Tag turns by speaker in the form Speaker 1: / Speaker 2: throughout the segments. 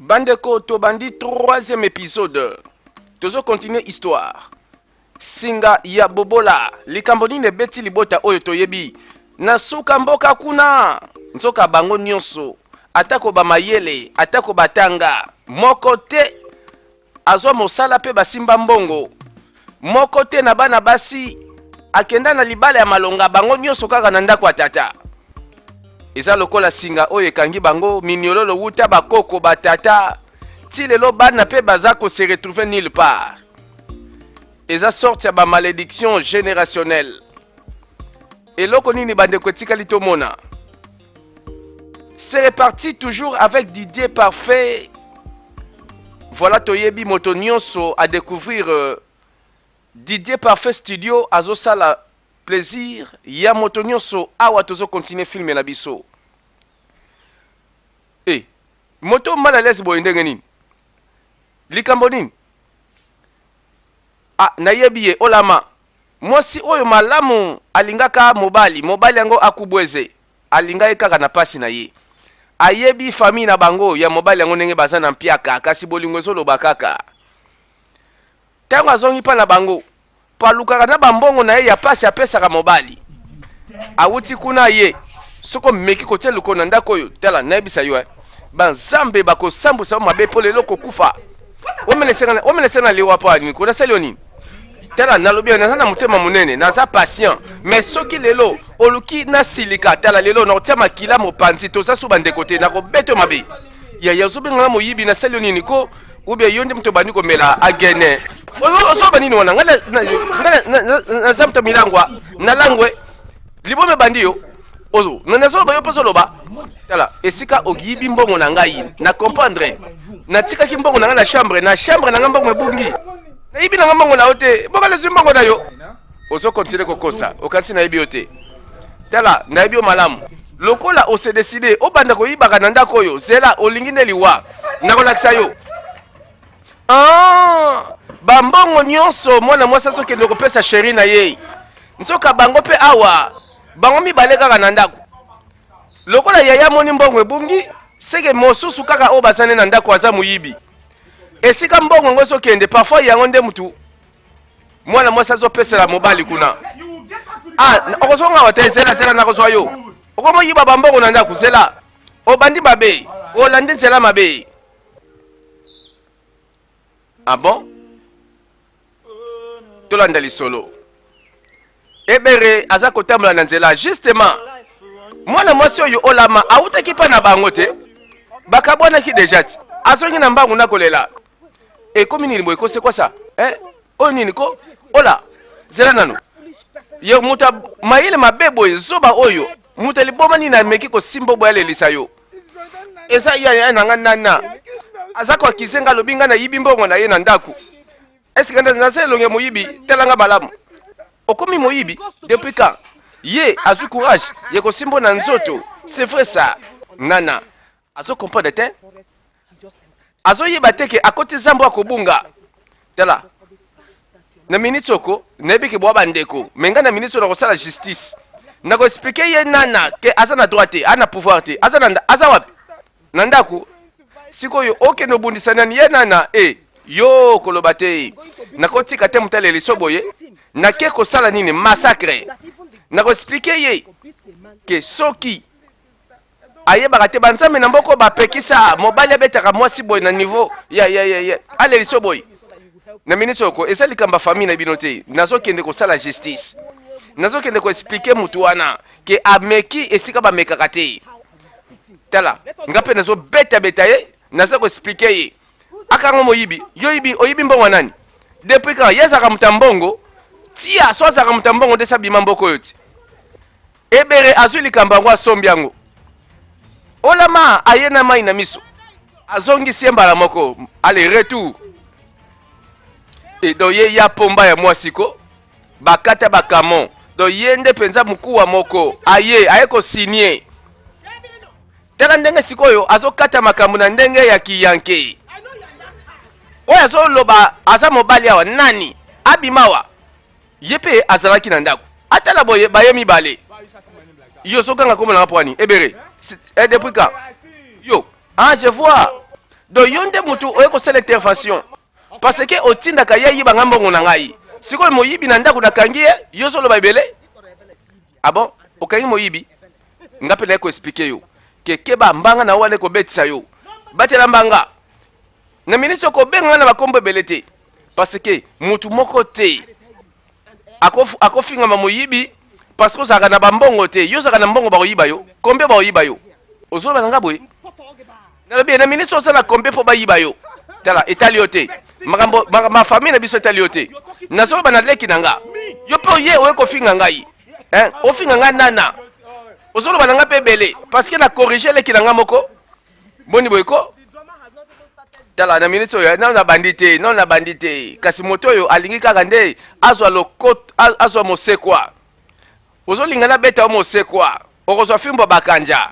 Speaker 1: Bandeko, tobandi troisième épisode, tozo continuer histoire. Singa ya bobola, likambo nini ebeti libota oyo toyebi na suka mboka kuna? Nzoka bango nyonso, atako ba mayele, atako batanga, moko te azwa mosala mpe basimba mbongo. Moko te na bana basi akenda na libala ya malonga, bango nyonso kaka na ndako ya tata. Eza lokola singa oyo ekangi bango miniololo wuta bakoko ba tata ti lelo, bana mpe baza ko se retrouver nulle part. Eza sorte ya ba malediction generationnelle. Eloko nini bandeko etikali tomona? C'est reparti toujours avec Didier Parfait. Voilà, toyebi moto nyonso à découvrir Didier Parfait Studio azosala plaisir ya moto nyonso. Awa tozo continuer film na biso. E moto mal à l'aise boye ndenge nini? Likambo nini? Ah, nayebi ye olama mwasi oyo malamu alingaka mobali, mobali yango akubweze alinga ye kaka na pasi na ye. Ayebi famille na bango ya mobali yango ndenge baza na mpiaka, kasi bolingo ezoloba kaka. Ntango azongi mpa na bango po alukaka na bambongo na ye ya pasi apesaka mobali awuti kuna ye. Soki omeki kotia lokolo na ndako oyo, tala, nayebisa yo, banzambe bakosambwisa yo mabe mpo lelo kokufa. Omeleseka na liwa mpo nini? Ko nasali yo nini? Tala, nalobi yo, naza na motema monene, naza patient, mais soki lelo oluki nasilika, tala, lelo nakotia makila mopanzi. Toza so bandeko te, nakobeta yo mabe. Yaya, ozobenganga moyibi, nasali yo nini ko? Ou bien yo nde moto obandi komela agene? Ozoba nini wana? Ngai naza moto milangwa, nalangwe liboma ebandi yo. Ozo nazoloba, yo mpe ozoloba. Tala, esika oyibi mbongo na ngai, na comprendre, natikaki mbongo na ngai na chambre, na chambre na ngai, mbongo ebungi. Nayibi na ngai mbongo na yo te. Bongo nazwi mbongo na yo, ozokontinue kokosa, okanisi nayebi yo te. Tala, nayebi yo malamu. Lokola ose décider obanda koyibaka na ndako oyo, zela, olingi nde liwa, nakolakisa yo. Ah, bambongo nyonso mwana mwasi azokende kopesa chéri na ye, nzoka bango mpe awa bango mibale kaka na ndako. Lokola yaya amoni mbongo ebungi, seke mosusu kaka oyo baza nde na ndako aza moyibi. Esika mbongo yango ezokende, parfois yango nde mutu mwana mwasi azopesela mobali kuna. Ah, okozonga awa te. Zela, zela, nakozwa yo. Okomoyiba bambongo na ndako. Zela, obandi mabe, olandi nzela mabe. Ah bon, tolanda lisolo. Ebere aza kotambola na nzela. Justement, mwana mwasi oyo olama awutaki mpa na bango te, bakabwanaki déjà ti azongi na mbangu na kolela. Ekomi nini boye? Ko c'est quoi ça, eh? Oyo nini ko? Ola, zela nano. Ye moto mayele mabe boye, zoba oyo, moto aliboma nini? Ameki kosimba boye, alelisa yo. Eza ya na nga nana aza koakize nga, alobi nga nayibi mbongo na ye na ndako. Eske naza elongi ya moyibi? Tala nga malamu. Okomi moyibi depuis quand? Ye azwi courage ye kosimbo na nzoto. C'est vrai ça, nana azo comprendre te, azoyeba te ke akoti zambo, akobunga. Tala, na miniti oko nayebi ke bwa bandeko me ngai na miniti oyo nakosala justice, nakoexpliquer ye nana ke aza na droit te, aza na pouvoir te. Aza na aza wapi na ndako sikoyo? Okende obundisa nani? Ye nana e yo koloba te, nakotika te moto aleliso boye. Nake kosala nini? Massacre. Nakoexpliquer ye ke soki ayebaka te, banzambe na mboka bapekisa mobali abetaka mwasi boye na niveau ya ya ya ya aleliso boye. Na miniti oko eza likambo ya famille na bino te. Nazokende kosala justice, nazokende koexpliquer mutu wana ke ameki esika bamekaka te. Tala, nga mpe nazobetabeta ye, naza koexpliquer ye akanga moyibi. Yo yibi, oyibi mbongo ya nani? Depuis quand ye azalaka moto ya mbongo? Tia so azalaka moto ya mbongo nde sabima mboka oyo ti. Ebere azwi likambo yango, asombi yango. Olama aye na mai na miso, azongisi ye mbala moko aller retour. E donc ye ya pomba ya mwasi ko bakata bakamon. Donc ye nde mpenza mokuwa moko aye aye kosigner. Tala ndenge sikoyo azokata makambo na ndenge ya kiyanke. Oyo azoloba aza mobali awa nani? Abima awa. Ye mpe azalaki na ndako, atala boye baye mibale. Yo ozoganga komona nga mpo wani? Ebere, eh, depuis quand yo? Ah, je vois. Donc yo nde mutu oye kosala intervention parce que otindaka ye ayiba nga mbongo na ngai. Sikoyo moyibi na ndako nakangi ye, yo ozoloba ebele? Ah bon? Okangi moyibi? Nga mpe naye ko expliquer yo ke keba mbanga na yo wana ekobetisa yo. Batela mbanga. Na minute okobenga nga na bakombo ebele te parce que mutu moko te akofingama moyibi parce que ozalaka na bambongo te. Yo ozalaka na mbongo bakoyiba yo? Combien bakoyiba yo? Ozoloba na nga boye? Nalobi na minute oza na combien mpo bayiba yo? Tala, etali yo te. Makambo ma famille na biso etali yo te. Nazoloba na leki na nga. Yo mpe oye oye kofinga ngai. Hein? Ofinga ngai nana. Ozoloba na nga mpe ebele parce que na corriger leki na nga moko. Boni boye ko? Tala na minute oyo nano nabandi te, nano nabandi te. Kasi moto oyo alingi kaka nde azwa lokot, azwa mosekwa. Ozolinga nabeta yo mosekwa, okozwa fimbo ya bakanja.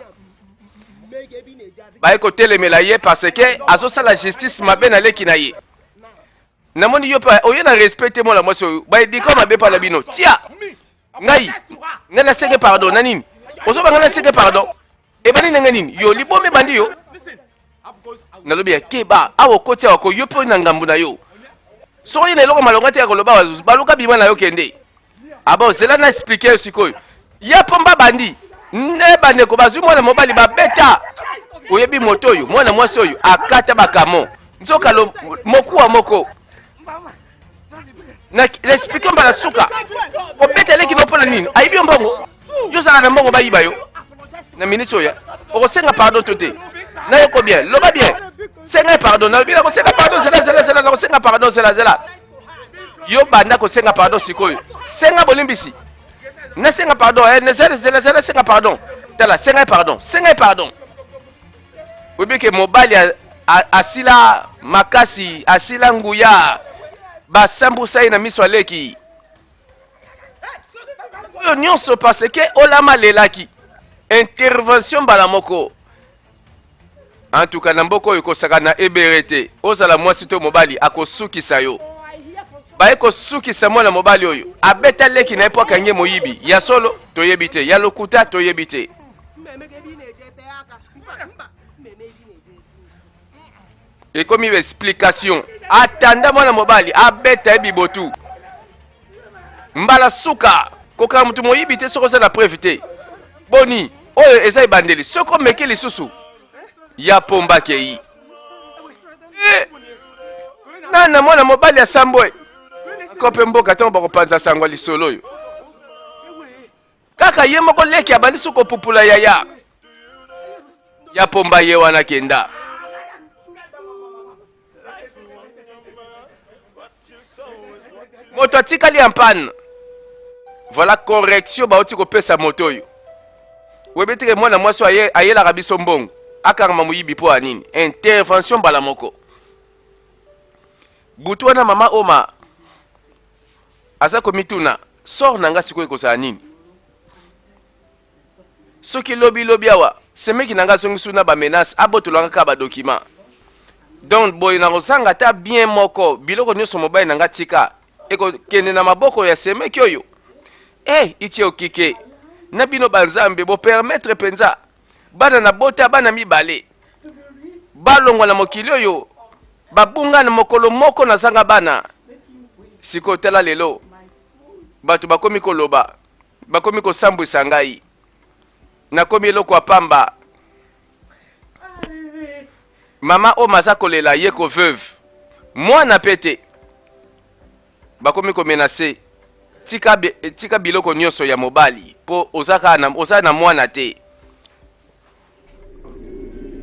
Speaker 1: Baye kotelemela ye parce que azosala justice mabe na leki na ye. Namoni yo pe oye na respect te mwana mwasi oyo, ba edika mabe pa na bino. Tia ngai ngai nasenge pardon na nini? Ozoba ngai nasenge pardon? Ebandi ndenge nini? Yo liboma ebandi yo. Nalobi ya keba awa okoti awa ko yo mpe na ngambo na yo. Soki oye na eloko malonga te ya koloba baluka bima na yo kende. Abo ah zela na expliquer yo sikoyo. Ya pomba bandi nde bandeko bazwi mwana mobali babeta. Oyebi moto oyo mwana mwasi oyo akata bakamo nzoka lo mokuwa moko na explique mbala suka kobeta leki no mpona nini ayibi yo mbongo yo ozalaka na mbongo bayiba yo na minute oyo okosenga pardon to te nayoko bien loba bien senga ye pardon nalobi nakosenga pardon zela zela zela nakosenga pardon zela zela yo banda kosenga pardon sikoyo senga bolimbisi nasenga pardon eh, zela zela zela senga pardon tala senga ye pardon senga ye pardon oyebi ke mobali asila makasi asila nguya basambusa ye na miso aleki oyo nyonso parce que olama alelaki intervention mbala moko en tout cas na mboka oyo kosaka na ebere te ozala mwasi to mobali akosukisa yo baye kosukisa mwana mobali oyo abeta leki na ye mpo akangi ye moyibi ya solo toyebi te ya lokuta toyebi te ekomi explication atanda mwana mobali abeta ye bibotu mbala suka kokanga moto moyibi te soki oza na preuve te boni oyo eza ebandeli soki omeki lisusu ya pomba kei eh, nana mwana mobali asambwe kope mboka ntango bakopanza sango ya lisolo oyo Kaka ye moko leki abandi su kopupula yaya ya pomba ye wana kenda. Moto atikali en panne. Voilà correction bauti kopesa moto oyo. Oyebi te ke mwana mwasi oyo ayelaka biso mbongo akangama moyibi mpo ya nini? Intervention mbala moko. Butu wana mama Oma Aza komituna, Sort na nga sikoyo ekozala nini? Soki lobi lobi awa semeki na nga azongi su na ba menaces, abotola nga kaka ba documents. Donc boye nakozanga ata bien moko, biloko nionso mobali na nga atika ekokende na maboko ya semeki oyo? Eh Itie Okike, na bino ba nzambe bo permettre penza bana nabota bana mibale balongwa na mokili oyo babunga na mokolo moko nazanga bana sikoyo tala lelo bato bakomi koloba bakomi kosambwisa ngai nakomi eloko ya pamba mama oyo maza kolela ye ko veuve mwana mpe te bakomi komenase tika, tika biloko nyonso ya mobali mpo oza kaka na, oza na mwana te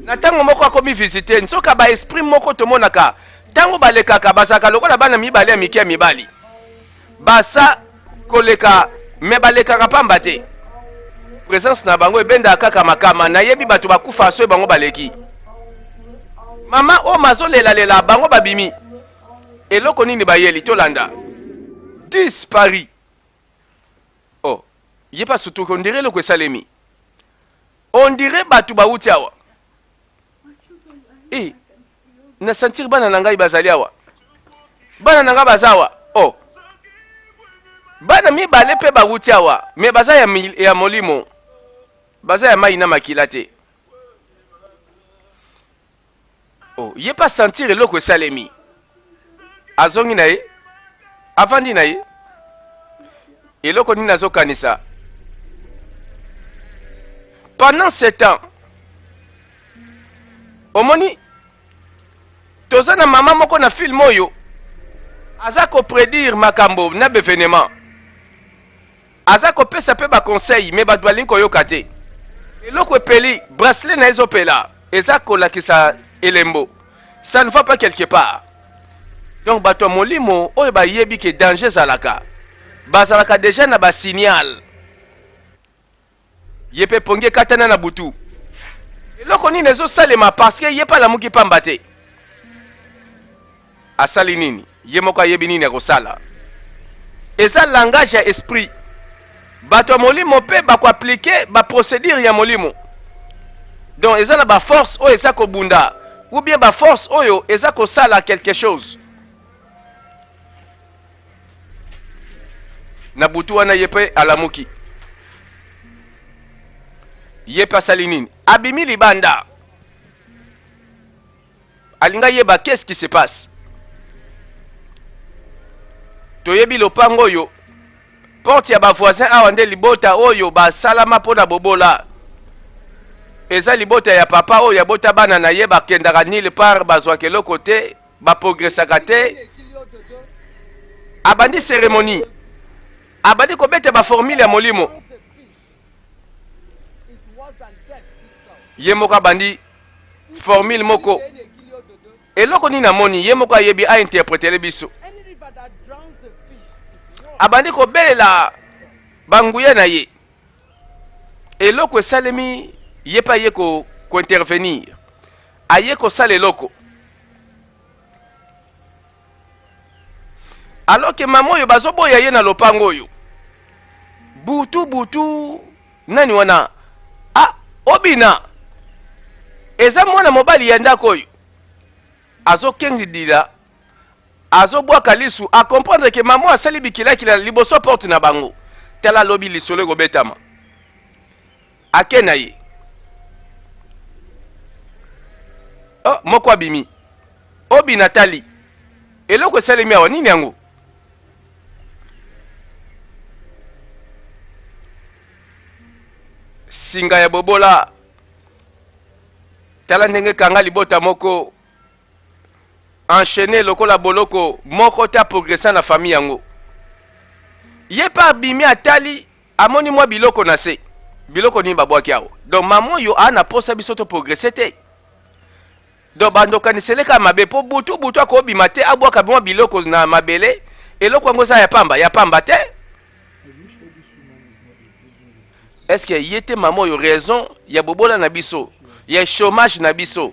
Speaker 1: na ntango moko akomi visite nzoka ba esprit moko tomonaka ntango balekaka bazalaka lokola bana mibale ya mike ya mibali basa koleka me balekaka pamba te presence na bango ebendaka kaka makama nayebi bato bakufa soki bango baleki mama oyo mazolelalela bango babimi Eloko nini bayeli tolanda disparu oh ye pa sutuki on dirait eloko esalemi on dirait bato bawuti awa eh na sentir bana na ngai bazali awa bana na ngai baza awa oh bana mibale mpe bawuti awa me baza ya, ya molimo baza ya mai na makila te oh. Ye mpe asentir eloko esalemi. Azongi na ye, avandi na ye. Eloko nini azokanisa? Pendant ce temps, omoni toza na mama moko na film oyo aza kopredire makambo na bevenement Aza kopesa pe ba conseil mais batu balingi koyoka te. Eloko epeli, bracelet na ye ezopela, eza kolakisa elembo. Ça ne va pas quelque part. Donc bato ya molimo oyo bayebi ke danger ezalaka, bazalaka dejà na ba signal. Ye pe pongi ekatana na butu. Eloko nini ezosalema parce que ye pe alamuki pamba te. Asali nini? Ye moko ayebi nini akosala. Eza langage ya esprit. Bato ya molimo pe bako appliquer ba procedure ya molimo. Donc eza na ba force oyo eza kobunda ou bien ba force oyo eza kosala quelque chose. Na butu wana ye pe alamuki. Ye pe asali nini? Abimi libanda. Alingi ayeba qu'est-ce qui se passe. Toyebi lopango oyo porte ya ba voisin awa nde libota oyo basalama mpo na bobola. Eza libota ya papa oyo abota bana na ye bakendaka nulle part, bazwaka eloko te, ba progressaka te. Abandi ceremonie, abandi kobeta ba formule ya molimo. Ye moko abandi formule moko. Eloko nini amoni, ye moko ayebi, a interpretele biso. Abandi kobelela banguya na ye. Eloko esalemi, ye mpe aye ko ko-intervenir. Aye kosala eloko. Alors que mama oyo bazoboya ye na lopango oyo. Butu butu nani wana? Ah, Obina. Eza mwana mobali ya ndako oyo. Azokengidila, azobwaka lisu, a comprendre que mama asali bikilakila liboso porte na bango. Tala lobi lisolo ekobetama. Ake na ye. Oh, moko abimi. Obina atali. Eloko esalemi awa nini yango? Singa ya bobola. Tala ndenge kanga libota moko enchaîné lokola boloko moko te aprogressa na famille yango. Ye pe abimi atali amoni mwa biloko na se. Biloko nini babwaki awa? Donc mama oyo aa na posa biso to progresser te. Donc bando kanisele kaka mabe po butu butu akobima te abwaka mwa biloko na mabele eloko yango eza ya pamba ya pamba te. Est-ce que ye te mama oyo raison ya bobola na biso ya chômage na biso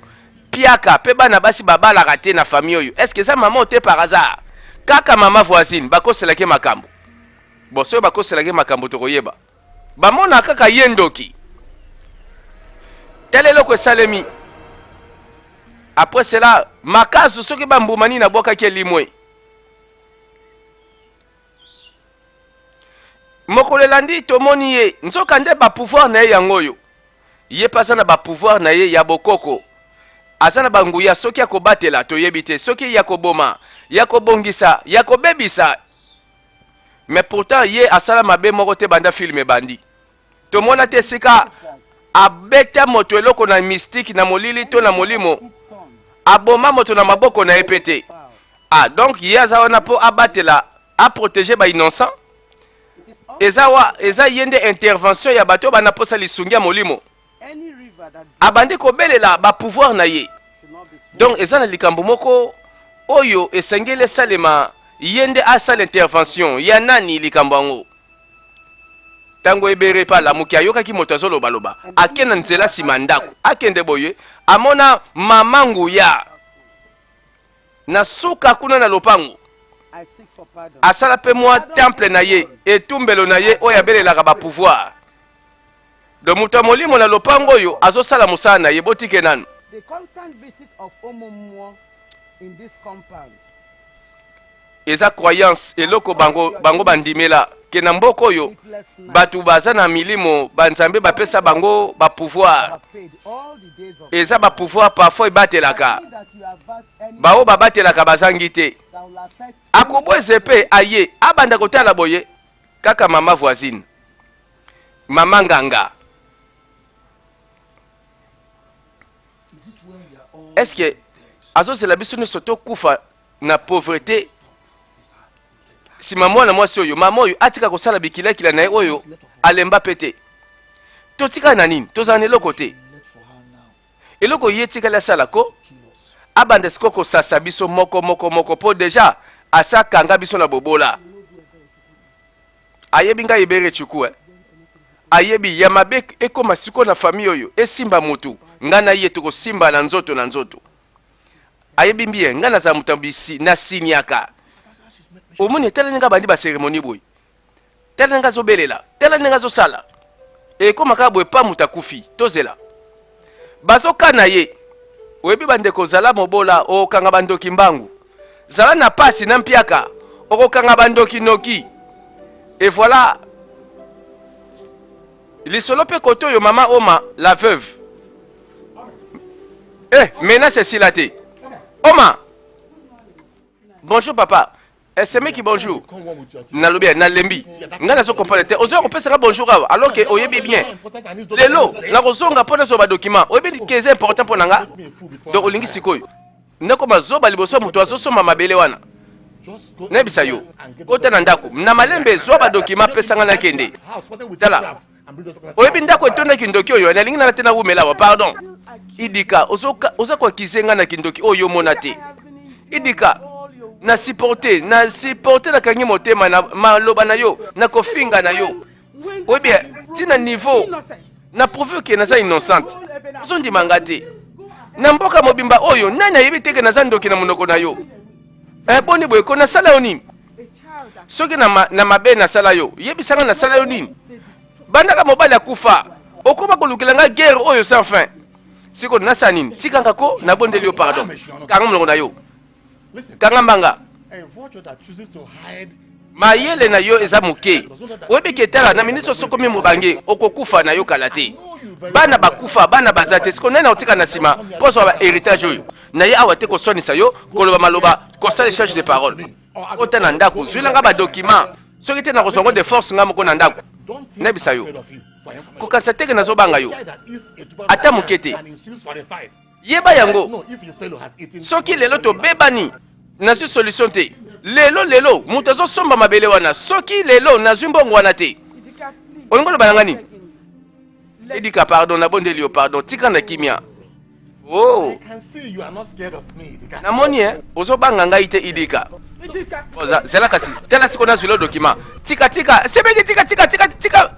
Speaker 1: piaka pe bana basi babalaka te na famille oyo est-ce que eza mama oyo te par hasard kaka mama voisine bakoselaki makambo bon soki bakoselaki makambo tokoyeba Bamona kaka ye ndoki. Tala eloko esalemi. Après cela, makasu soki ba mbuma nini abwakaki elimwe. Mokolo elandi tomoni ye, nzoka nde ba pouvoir na ye yango oyo. Ye pe aza na ba pouvoir na ye ya bokoko. Aza na ba nguya soki ya kobatela toyebi te, soki ya koboma, ya kobongisa, ya kobebisa. Mais pourtant ye asala mabe moko te banda film ebandi. Tomona te esika abeta moto eloko na mystique na molili to na molimo aboma moto na maboko na ye pe te. Ah donc ye aza wana po abatela a proteger ba innocent? Eza wa eza ye nde intervention ya bato bana posa lisungi ya molimo. Abandi kobelela ba pouvoir na ye. Donc eza na likambo moko oyo esengeli esalema ye nde asala intervention ya nani likambo yango. Tango Ebere pe alamuki ayokaki moto azoloba loba ake na nzela sima ndako akende boye amona mama Nguya na suka kuna na lopango asala pe mwa temple na ye etumbelo na ye oyo abelelaka ba pouvoir. Donc moto ya molimo na lopango oyo azosala mosala na ye botike nanu.
Speaker 2: The constant visit of Omommuo in this compound.
Speaker 1: Eza croyance, eloko bango bango bandimela ke na mboka oyo bato baza na milimo ba nzambe bapesa bango ba pouvoir. Eza ba pouvoir parfois ebatelaka baoyo babatelaka bazangi te. Akobweze pe aye abanda kotala boye kaka mama voisine, mama nganga. Est-ce que azozela biso nyonso tokufa na pauvrete? Nsima mwana mwasi oyo, mama oyo atika kosala bikilakila na ye oyo alemba pe te. Totikala na nini? Tozala na eloko te. Eloko ye etikali asala ko abanda sikoyo kosasa biso moko moko moko mpo deja asi akanga biso na bobola. Ayebi ngai Ebere Tshuku eh. Ayebi ya mabe ekoma sikoyo na famille oyo esimba mutu ngai na ye tokosimba na nzoto na nzoto. Ayebi bien ngai nazala moto ya bisi na signaka. Omoni tala ndenge abandi ba ceremonie boye. Tala ndenge azobelela, tala ndenge azosala. Ekoma kaka boye pa moto akufi. Tozela. Bazokana ye. Oyebi bandeko zala mobola okokanga bandoki mbangu. Zala na pasi na mpiaka okokanga bandoki noki. Et voilà lisolo pe kote oyo mama Oma la veuve. Eh, menace esila te. Oma. Bonjour papa. Eh, semeki bonjour. Nalobi nalembi. Nga nazo comprendre te. Ozo kopesa nga bonjour awa alors que oyebi bien. Lelo nakozonga mpo nazwa ba document. Oyebi que eza important mpo na nga. Donc olingi sikoyo. Nakoma zoba liboso ya moto azosomba mabele wana. Nayebisa yo. Kota na ndako. Na malembe zwa ba document pesa nga nakende. Tala. Oyebi ndako etonda kindoki oyo nalingi nanga te nawumela awa pardon. Idika oza ko accuser nga na kindoki oyo yo omona te. Idika na supporter na supporter nakangi motema na maloba na yo na kofinga na yo. Oyebi ti na niveau na prouver que naza innocente. Ozondima nga te. Na mboka mobimba oyo nani ayebi te ke naza ndoki na monoko na yo? Eh boni boye ko nasala yo nini? Soki na, ma, na mabe nasala yo, yebisa nga nasala yo nini? Bandaka mobali akufa, okoma kolukela nga guerre oyo sans fin. Sikoyo nasala nini? Tika nga ko, nabondeli yo pardon. Kanga monoko na yo. Kanga mbanga. Mayele na yo eza moke. Oyebi ke tala na minute oso okomi mobange, okokufa na yo kala te. Bana bakufa, bana baza te. Sikoyo nani akotika na nsima mpo azwa ba heritage oyo? Na ye awa te koswanisa yo, koloba maloba, kosala echange de parole. Kota na ndako, zwela nga ba document. Soki te nakozwa ngo de force nga moko na ndako. Nayebisa yo. Kokanisa te ke nazobanga yo. Ata moke te. Yeba yango. Soki lelo tobebani, nazwi solution te. Lelo lelo moto azosomba mabele wana. Soki lelo nazwi mbongo wana te. Olingi oloba na nga nini? Edika pardon, nabondeli yo pardon, tika na kimia. Oh. Namoni eh, ozobanga ngai te Idika. Oza, zela kasi, tala siko nazwi lo document. Tika tika, sebeki tika tika tika tika.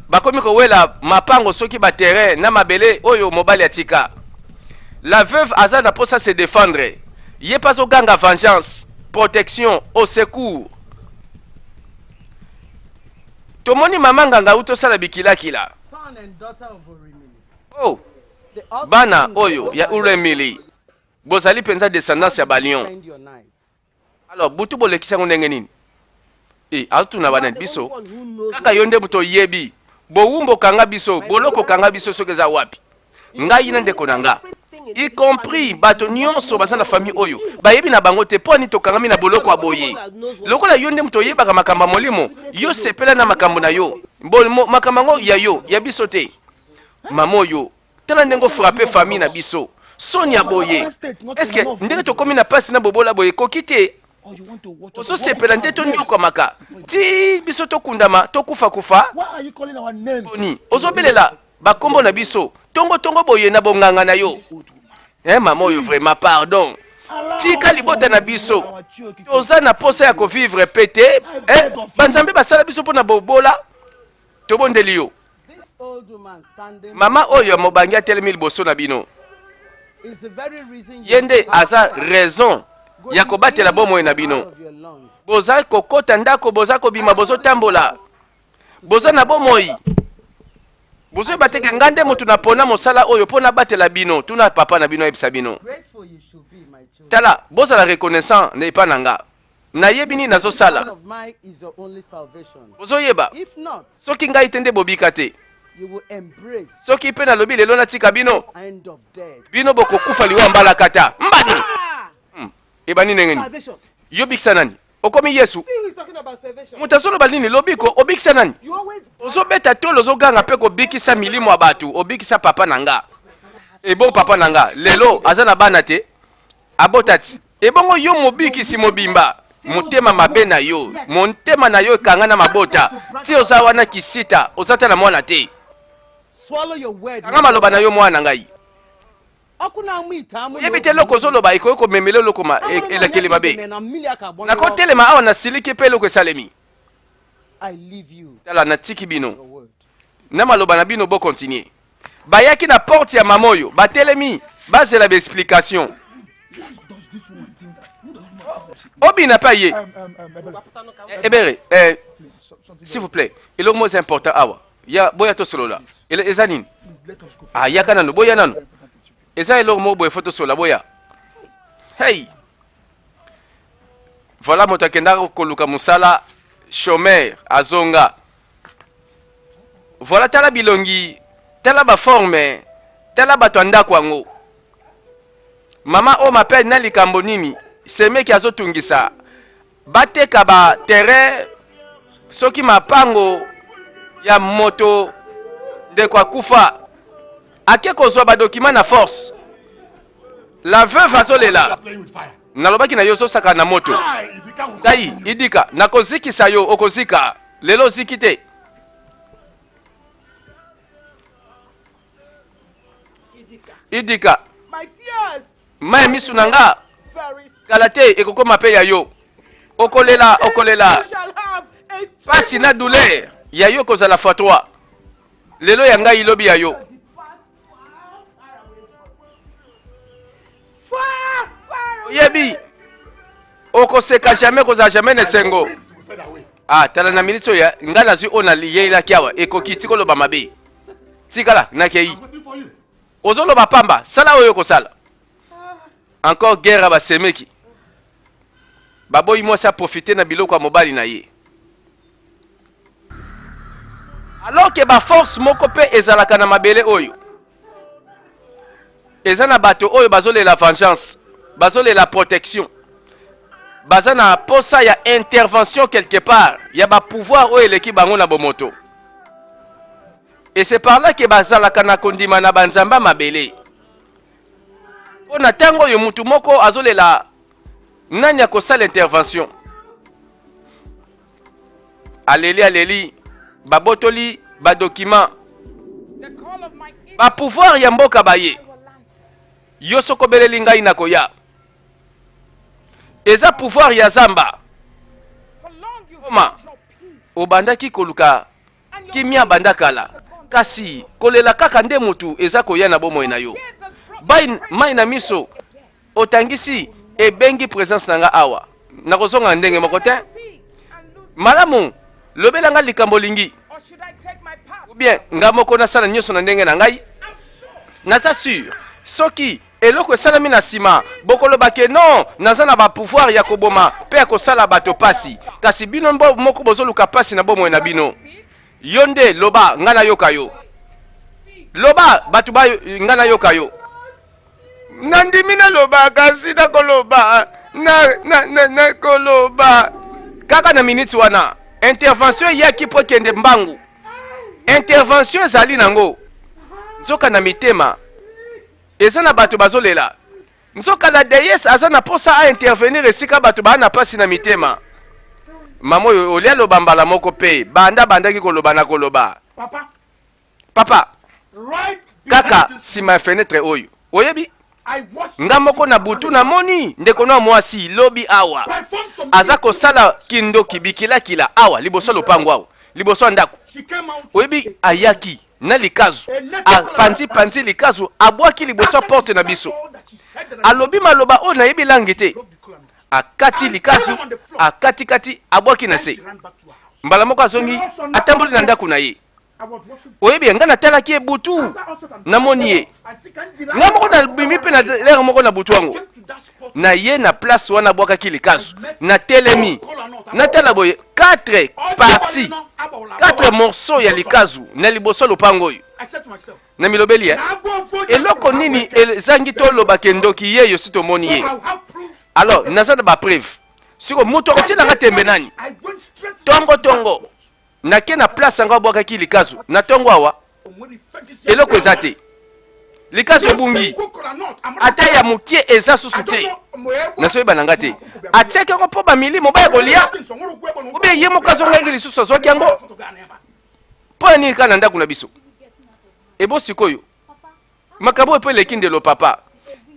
Speaker 1: Bakomi kowela mapango soki ba terrain na mabele oyo mobali atika. La veuve aza na posa se défendre. Ye pe azoganga vengeance, protection, au secours. Tomoni mama nganga auti osala bikilakila. Oh. Bana oyo ya Uremili, bozali penza descendance ya ba lion. Alors butu bolekisi yango ndenge nini? Eh, azotuna banani? Biso. Kaka yo nde moto oyebi. Bowumbu okanga biso, boloko okanga biso soki eza wapi? Ngai na ndeko na nga, y compris bato nyonso baza na famille oyo, bayebi na bango te mpo ani tokangami na boloko ya boye. Lokola yo nde moto oyebaka makambo ya molimo, yo sepela na makambo na yo. Bo, makambo yango ya yo, ya biso te. Mama oyo tala ndenge o frappe famille na biso soni ya boye est-ce que ndenge tokomi na pasi na bobola boye ekoki te ozosepela nde tonyokwamaka ti biso tokundama tokufa kufa boni ozobelela bakombo na biso tongo tongo boye na bonganga na yo eh mama oyo vraiment pardon tika libota na biso toza na posa ya kovivre pe te eh, banzambe basala biso mpo na bobola tobondeli yo Mama oyo ya mobange atelemi liboso na bino, ye nde aza raison ya kobatela bomoi na bino. Boza kokota ndako, boza kobima, bozotambola, boza na bomoi. Bozoyeba te ke ngai nde moto napona mosala oyo mpo nabatela bino. Tuna papa na bino ayebisa bino. Tala, bozala reconnaissant na epa na nga. Nayebi nini nazosala. Bozoyeba, soki ngai te nde bobika te. Soki mpe nalobi lelo natika bino, bino bokokufa liwa mbalakata. Mbani! Ah! Ebandi ndenge nini? Yo bikisa nani? Okomi Yesu? Moto azoloba nini? Lobiko, obikisa nani? Ozobeta tolo, ozoganga mpe kobikisa milimo ya bato. Obikisa papa na nga. Ebongo papa na nga lelo aza na bana te? Abota ti? Ebongo yo mobikisi mobimba, motema mabe na yo, motema na yo ekanga na mabota ti oza wana kisita, oza ata na mwana te. Kanga maloba na yo mwana na ngai. Oyebi te eloko ozoloba ekoki komemela eloko ma, e, elakeli mabe. Nakotelema awa nasiliki mpe eloko esalemi. Tala, natiki bino na maloba na bino, bo continuer. Bayaki na porte ya mama oyo, batelemi bazela ba explication. Obina mpe aye. Ebere, eh, s'il vous plaît, eloko moko eza important awa. Ya boya tosolola. Eza nini? Ah, yaka nanu, boya nanu. Eza eloko moko boye fo tosolola, boya. Hey! Voilà moto akendaka koluka mosala chômeur azonga. Voilà tala bilongi, tala ba forme, tala bato ya ndako yango. Mama oyo m'appelle na likambo nini? Semeki azotungisa. Bateka ba terrain soki mapango ya moto ndeko akufa ake kozwa ba document na force. La veuve azolela. Nalobaki na yo ozosaka na moto. Ngai idika nakozikisa yo okozika lelo oziki te. Idika mai ya misu na nga kala te ekokoma mpe ya yo. Okolela okolela pasi na douleur ya yo ekozala fois 3 lelo ya ngai lobi ya yo. Oyebi okoseka jamais kozala jamais na esengo. Ah, tala na minute oyo ngai nazwi oyo naliyelaki awa ekoki tika oloba mabe tikala nakei ozoloba pamba sala oyo okosala encore guerre ya basemeki baboyi mwasi aprofite na biloko ya mobali na ye alors que ba force moko mpe ezalaka na mabele oyo eza na bato oyo bazolela vengeance bazolela protection baza na posa ya intervention quelque part ya ba pouvoir oyo eleki bango na bomoto et c'est par là que bazalaka na kondima na banzamba mabele mpo na ntango oyo mutu moko azolela nani akosala intervention aleli aleli babotoli ba document ba pouvoir ya mboka baye yo soko obeleli ngai nakoya eza pouvoir ya zamba koma obandaki koluka kimia banda kala kasi kolela kaka nde mutu eza koya na bomoi na yo mai na miso Otangisi ebengi presence na nga awa. Nakozonga ndenge moko te. Malamu, lobela nga likambo olingi. Ou bien nga moko nasala nyonso na ndenge na ngai. Naza sur soki eloko esalami na sima bokoloba ke non naza na ba pouvoir ya koboma pe ya kosala bato pasi. Kasi bino moko bozoluka pasi na bomoi na bino. Yo nde loba nga nayoka yo. Loba bato ba nga nayoka yo. Nandimi naloba kasi nakoloba na, na, na, nakoloba kaka na minute wana intervention eyaki mpo ekende mbangu. Intervention ezali nango nzoka na mitema eza na bato bazolela nzoka la déesse aza na posa a intervenir esika bato baa na pasi na mitema. Mama oyo olia loba mbala moko mpe banda bandaki koloba na koloba
Speaker 2: Papa,
Speaker 1: Papa,
Speaker 2: right
Speaker 1: kaka
Speaker 2: behind this,
Speaker 1: nsima ya fenetre oyo, oyebi,
Speaker 2: I watched
Speaker 1: nga moko na butu namoni ndeko na mwasi lobi awa
Speaker 2: perform some
Speaker 1: aza kosala kindoki bikilakila awa liboso ya lopango awa liboso ya ndako.
Speaker 2: She came out.
Speaker 1: Oyebi, ayaki na likazu, apanzi panzi likazu, abwaki liboso ya porte na biso, alobi maloba oyo nayebi langi te, akati likazu, akatikati, abwaki na se. Mbala moko azongi, atamboli na ndako na ye. Oyebi, ngai natalaki ye butu, namoni ye. Ngai moko nabimi mpe na lere moko na butu yango. Na ye na place wana abwakaki likasu, natelemi natala boye 4 parties, 4 morceaux ya likazu na liboso ya lopango oyo. Na milobeli eh, eloko nini ezangi toloba ke ndoki yeyo si tomoni ye? Alors naza na ba preuve. Siko moto akotiela nga tembe nani? Tongo tongo nake na place yango abwakaki likazu na tongo awa eloko eza te, likazu ebungi, ata ya mokie eza susu te. Nazoyeba na nga te, atiaki yango mpo bamilimo baya kolia obie ye moko azongaki lisusu azwaki yango mpo ya nini kaka na ndako na biso? Ebo sikoyo makambo oyo mpo eleki ndelo papa.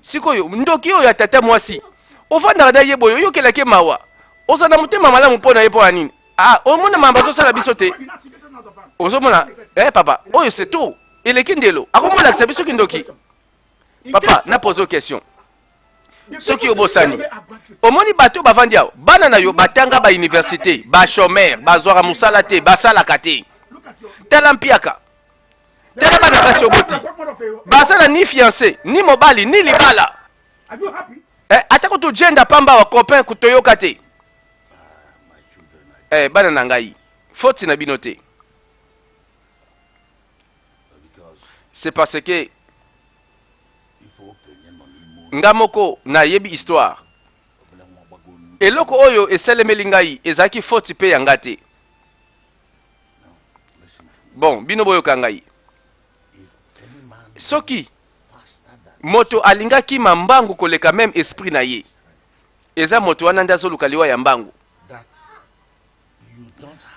Speaker 1: Sikoyo ndoki oyo ya tata mwasi ofandaka na ye boye, oyokelaki ye mawa, oza na motema malamu mpo na ye mpo ya nini? Ah, omona mamba azosala biso te, ozomona eh papa oyo c'est tout, eleki ndelo, akomolakisa biso kindoki. Papa, na pose question, soki obosani, omoni bato bavandi awa, bana na yo batanga ba université, ba chômeur, bazwaka mosala te, basalaka te. Tala mpiaka, tala bana basi oboti, baza na ni fiancé ni mobali ni libala, eh, ata kutu jenda pamba wa copain kutoyoka te. Eh, bana na ngai, faute na bino te, c'est parce que nga moko nayebi histoire. Eloko oyo esalemeli ngai ezalaki faute mpe ya nga te. Bon, bino boyoka ngai, soki moto alingaki mambangu koleka meme esprit na ye, eza moto wana nde azoluka liwa ya mbangu.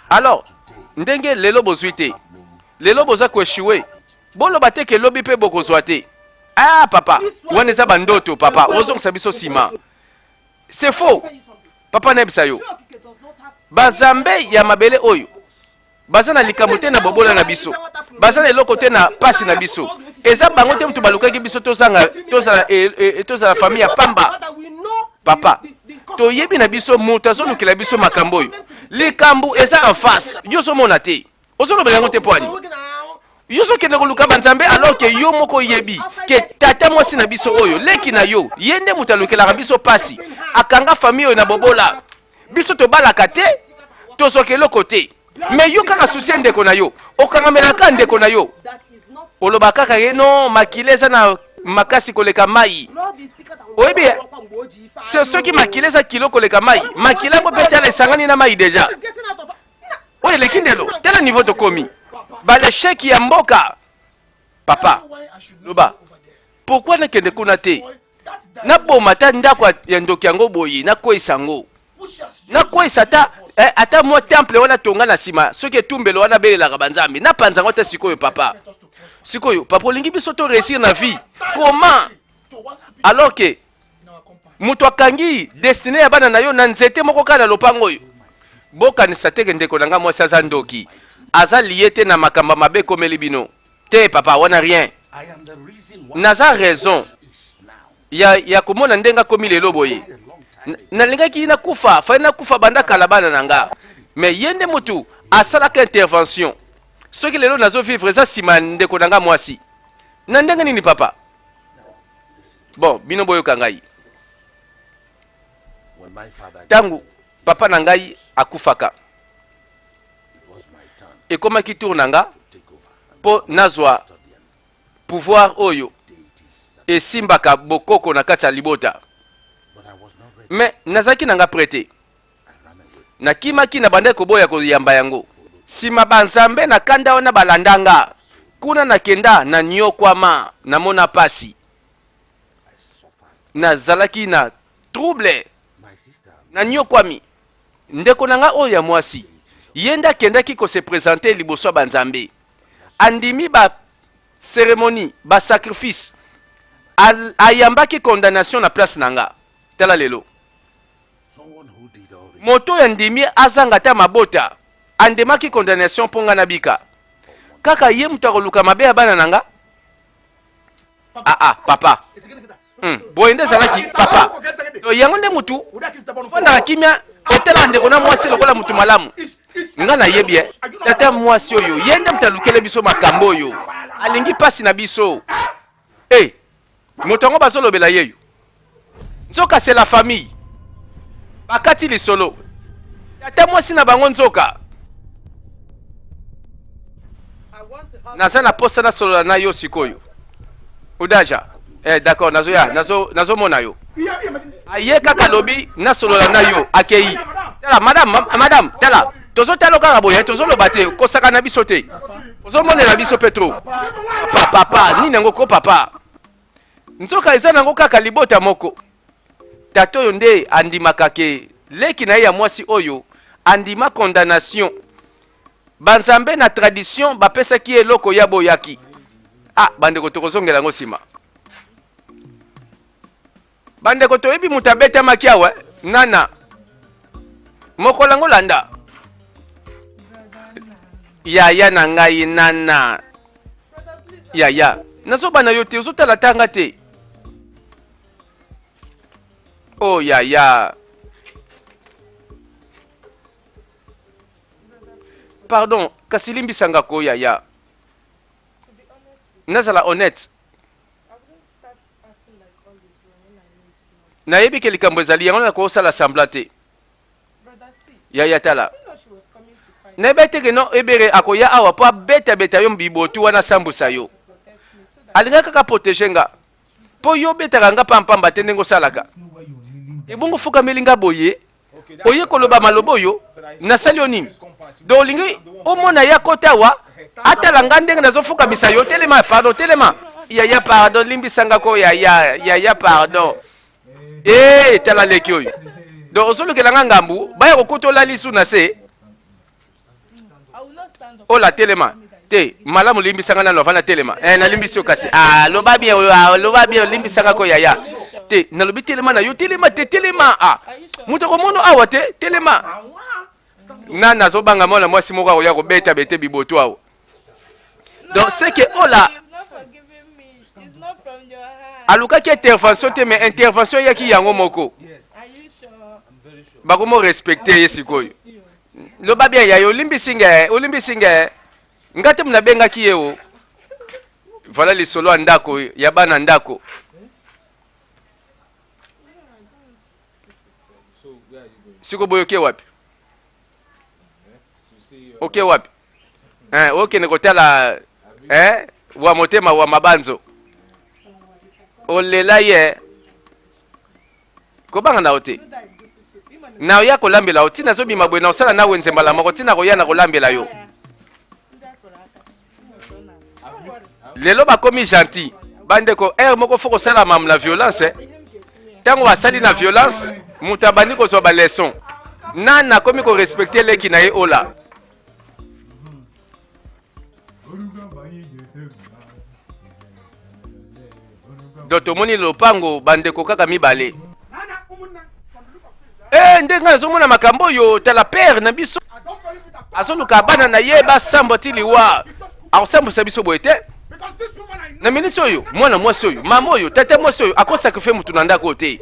Speaker 1: Alors ndenge lelo bozwi te, lelo boza koeshuwe, boloba te ke lobi mpe bokozwa te. Ah papa, wana eza bandoto papa, ozongisa biso nsima, c'est faux papa. Nayebisa yo, bazambe ya mabele oyo baza na likambo te na bobola na biso, baza na eloko te na pasi na biso. Eza bango te moto balukaki biso tozanga, tozala, e, e, tozala famille ya pamba. Papa, toyebi na biso moto azolukela biso makambo oyo. Likambo eza en face, yo ozomona te, ozolobela yango te. Poani yo ozokende koluka banzambe alors ke yo moko oyebi ke tata mwasi na biso oyo, leki na yo, ye nde moto alukelaka biso pasi, akanga famille oyo na bobola. Biso tobalaka te, tozwaka eloko te, mais yo kaka susi ya ndeko na yo, okangamelaka ndeko na yo, oloba kaka ye non, makila eza na makasi koleka mai. Oyebi soki makila eza kilo koleka mai, makila yango mpe tala esangani na mai deja. Oyo eleki ndelo, tala niveau tokomi balesheki ya mboka. Papa, loba, pourquoi nakende kuna te, naboma ata ndako ya ndoki yango boye, nakweyisa yango, nakweyisa ata eh, ata mwa temple wana tonga na nsima, soki etumbelo wana abelelaka banzambe, napanza yango ata sikoyo. Papa, sikoyo papa, olingi biso to réussir na vie comment, alors que moto akangi destine ya bana na yo na nzete moko kaka na lopango oyo? Bokanisa teke ndeko na ngai mwasi aza ndoki, aza liye te na makambo mabe ekomeli bino te papa, wana rien. Naza raison ya komona ndenge akomi lelo boye. Nalingaki nakufa, fai nakufa banda kala, bana na nga, mais ye nde motu asalaka intervention. Soki lelo nazovivre, eza nsima ya ndeko na nga mwasi. Na ndenge nini papa? Bon, bino boyoka ngai, ntango papa na ngai akufaka, ekomaki tour na nga mpo nazwa pouvoir oyo esimbaka bokoko na kati ya libota, mais nazalaki na nga prêt te. Nakimaki, na bandaki koboya koyamba yango. Nsima banzambe na kanda wana balanda nga kuna, nakenda, nanyokwama, namona pasi, nazalaki na trouble, nanyokwami. Ndeko na nga oyo ya mwasi, ye nde akendaki kose présenter liboso ya banzambe, andimi ba cérémonie, ba sacrifice, ayambaki condamnation na place na nga. Tala lelo, moto oyo andimi azanga ata mabota, andemaki condamnation mpo nga nabika. Kaka ye moto akoluka mabe ya bana na nga. Ah ah papa, boye nde ezalaki papa. To yango nde mutu fandaka kimia, otala ndeko na mwasi lokola mutu malamu. Nga nayebi e tata mwasi oyo, ye nde moto alukele biso makambo oyo, alingi mpasi na biso. E moto yango bazolobela yeyo. Nzoka c'est la famille. Bakati lisolo. Tata mwasi na bango nzoka. Naza na posa nasolola na yo sikoyo. Udaja. Eh, d'accord, nazoya, nazo nazomona yo. Aye kaka lobi nasolola na yo, akei. Tala madame, ma, madame, tala. Tozotala kaka boye, tozoloba te, kosaka na biso te. Ozomonela biso pe trop. Papa, papa, nini yango ko papa? Nzoka eza nango kaka libota moko. Tata oyo nde andimaka ke leki na ye ya mwasi oyo andima condamnation. Ba nzambe na tradition bapesaki ye eloko ye aboyaki. Ah bandeko tokozongela yango sima. Bandeko toyebi moto abetamaki awa nana mokolo yango landa yaya na ngai nana yaya nazobana yo te ozotala tanga te oh yaya pardon kasi limbisa nga ko yaya nazala honnête nayebi ke likambo ezali yango nakosala semblant te yaya tala nayebi te ke no ebere akoya awa mpo abetabeta yo bibotu wana asambusa yo alingaki kaka protege nga mpo yo obetaka nga pampamba te ndenge osalaka ebongo fukameli nga boye oye koloba maloba oyo nasali yo nini donc olingi omona ye akota awa atala nga ndenge nazofukamisa yo telema pardon telema yaya pardon limbisa nga ko yaya yaya pardon ee eh, tala leki oyo donc ozolukela nga ngambu baya kokuta olali su na se ola telema te malamu limbisa nga nano avanda telema eh, nalimbisi yo kasi ah, loba bien oyo ah, loba bien limbisa nga ko yaya te nalobi telema na yo telema te telema ah moto akomono awa te telema nani azobanga mwana mwasi moko akoya kobeta bete biboto awa donc c'est que ola alukaki intervention te mais intervention eyaki yango moko bakomo respecte ye sikoyo loba bien yayo olimbisi nge olimbisi nge nga te nabengaki ye o voilà lisolo ya ndako ya bana ndako siko boye oke wapi oke wapi eh, okende kotala eh, wa motema wa mabanzo olela ye Kobanga na yo te. Naoya kolambela yo ti nazobima boye naosala na wenze mbala moko ti nakoya na kolambela yo. Lelo bakomi gentil. Bandeko, heure moko faut kosala mamu na violence. Eh. Tango basali na violence, moto abandi kozwa ba leçon. Nana akomi ko respecter leki na ye ola. Donc tomoni lopango bandeko kaka mibale. Eh, nde ngai nazomona makambo oyo tala père na biso azoluka bana na ye basambwa ti liwa akosambwisa biso boye te na miniti oyo mwana mwasi oyo mama oyo tata mwasi oyo akosakrifie motu na ndako oyo te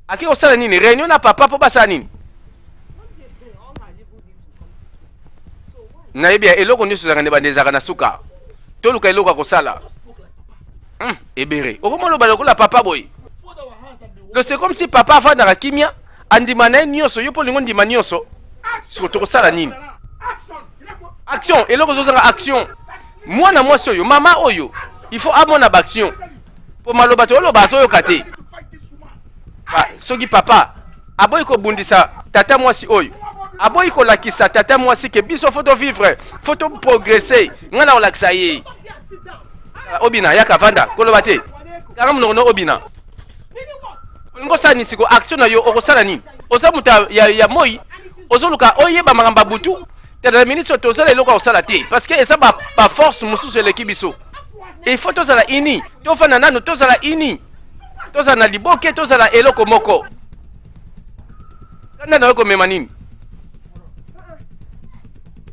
Speaker 1: ake kosala nini réunion na papa mpo basala nini Nayebi ya eloko nioso ezalaka nde bande ezalaka na suka. Toluka eloko ya kosala. Hum, ebere. Okoma loba lokola papa boye. Donc c'est comme si papa afandaka kimia, andima na ye nioso, yo pe olingi ondima nioso. Siko tokosala nini? Action, eloko ezozanga action. Mwana mwasi oyo, mama oyo, il faut amona ba action. Po maloba toloba azoyoka te. Ba, soki papa aboyi kobundisa tata mwasi oyo aboyi kolakisa tata mwasi ke biso faut to vivre faut to progresser ngai na kolakisa ye obina yaka vanda koloba te kanga monoko no obina olingi osala nini siko action na yo okosala nini oza moto ya, ya moi ozoluka oyeba makambo ya butu te na minute oyo tozala eloko ya kosala te parce que eza baforce ba mosusu eleki biso il faut tozala uni tofanda nano tozala uni tozala na liboke tozala eloko moko kanda na yo komema nini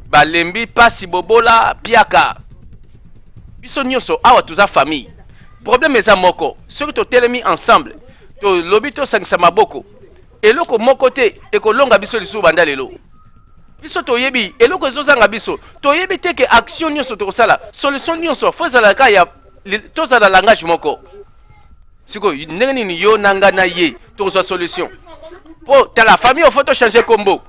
Speaker 1: balembi pasi bobola piaka biso nyonso awa toza famille problème eza moko soki totelemi ensemble tolobi tosangisa maboko eloko moko te ekolonga biso lisusu banda lelo Biso toyebi eloko ezozanga biso, toyebi te ke action nyonso tokosala, solution nyonso fo ezala kaka ya tozala langage moko. Sikoyo ndenge nini yo na nga na ye Tokozwa solution mpo tala famille ofo tochange kombo.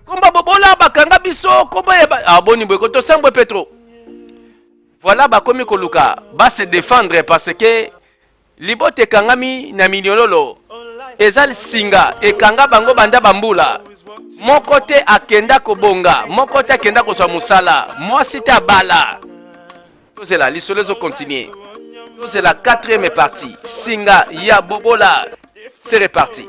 Speaker 1: Kombo Bobola bakanga biso kombo ya ba... ah, boni boye ko tosambwe petro. Voilà bakomi koluka ba se défendre parce que libota ekangami na minyololo, eza singa ekanga bango banda bambula. Moko te akenda kobonga, moko te akenda kozwa mosala, mwasi te abala. Tozela lisolo ezokontinue, tozela quatrième partie. Singa ya Bobola, c'est reparti.